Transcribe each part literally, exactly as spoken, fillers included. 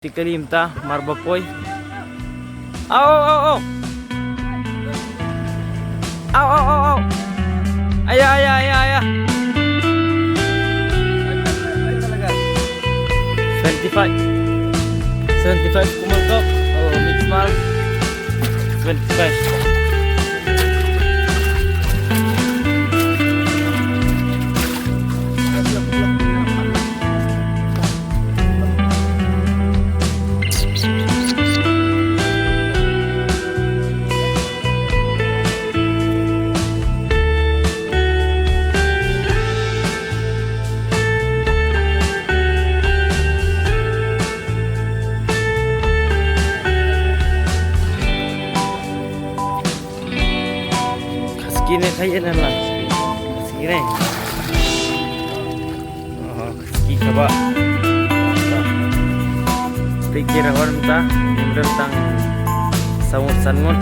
Ti kali mynta mar ba poi. Au, au, au, au. Au, au, au, au. Aya, aya, aya, aya. Seventy-five. Seventy-five kumang kok. Oh, mix mal. Seventy-five. Ka ski ne ka ïa na la. Ka ski ne. Oh, ka ski ka ba. Peit ki Rawan mynta, ngim don tang saw ngut san ngut.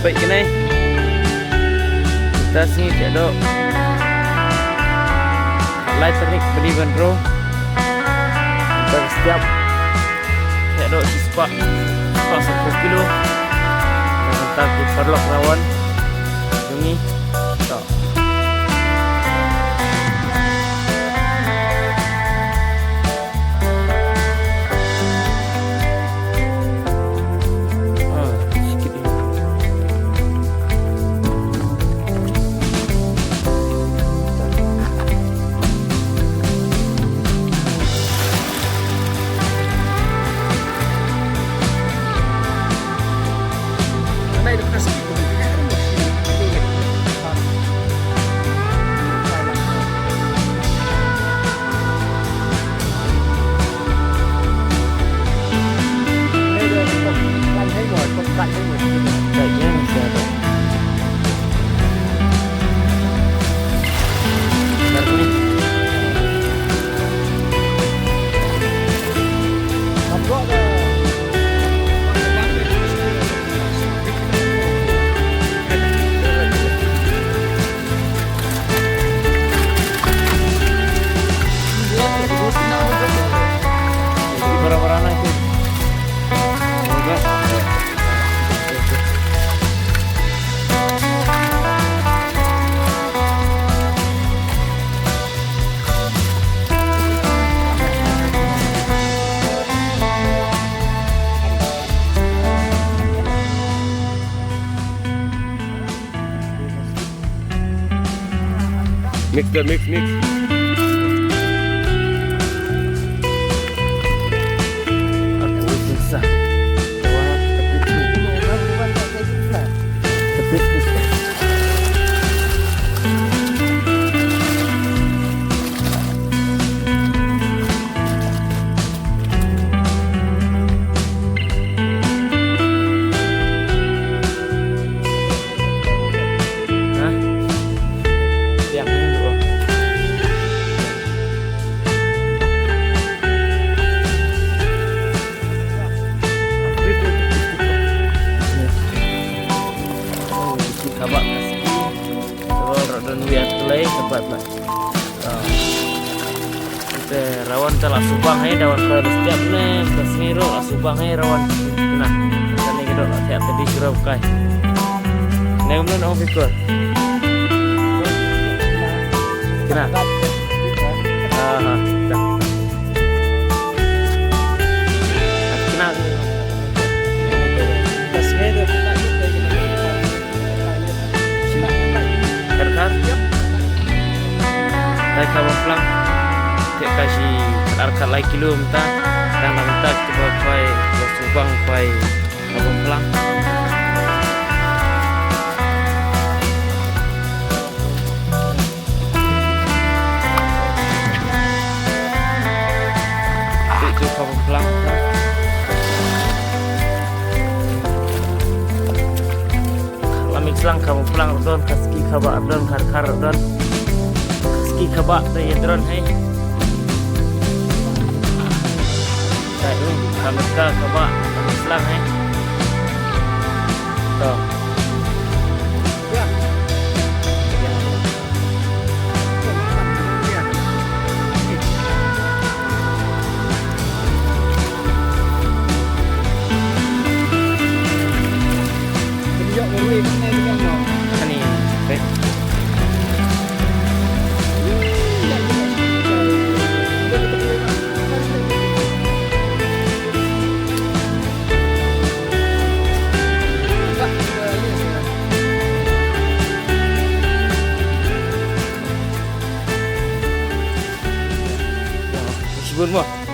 Peit kane. Mynta sngi ka doh lai tarik bni ban rung. Mynta ka step ka doh shispah, shispah saphew kilo. Mynta ki paralok Rawan jong ngi. To. Mix dah, mix, mix. Ha? Tiang ni dulu. Oh, isi kabak nasi. Kalau rak don wiat kelai, sebat lah. Ah. Te Rawan te la subang hei, Rawan koi la step ne, ka sngi ruh la subang hei Rawan. Kena, kane ka dok la thiah te di kira bukai. Ne mlun ong pikir. Kena. Aha, dah. Kena. Kar kar. Dei ka bam plang. Te ka shi kar kar lai kilo mynta. Dang dang mynta kiba khwai, kiba subang khwai ka bam plang. Te ka bam plang. La mix lang ka bam plang ruh don, ka ski kaba don, kar kar ruh don. Ka ski kaba te ïa don hei. Hai, um, hamka kaba, hamka slang, eh. To. Ani, eh. Shibun mo.